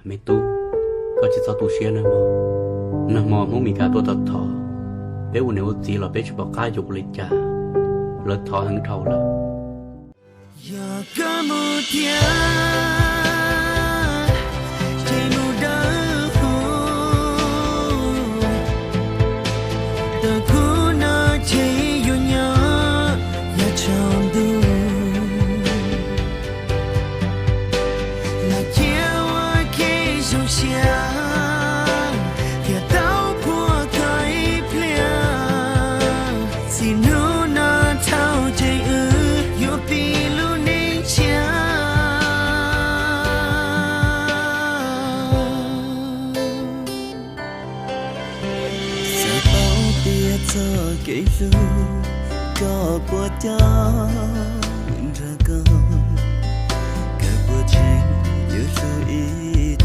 Me tub, koj tsis txhob tu siab nawb mog. Nag hmo Hmoob Mes Kas tuaj thov, peb ua niam ua txiv los peb tsis pom qab yuav ua li cas, lawv thov heev dhau lawm. Yog koj mus thiab, ces mus dawb huv, tus khub no ces yuav nyob yav tsaus ntuj. Los cia ua kev zoo siab, thiaj tau puag koj ib pliag. Txij hnub no dhau ces wb yuav pib lub neej tshiab. Xav paub tias txoj kev hlub koj puas coj nrog koj, koj puas tseem yuav hlub ib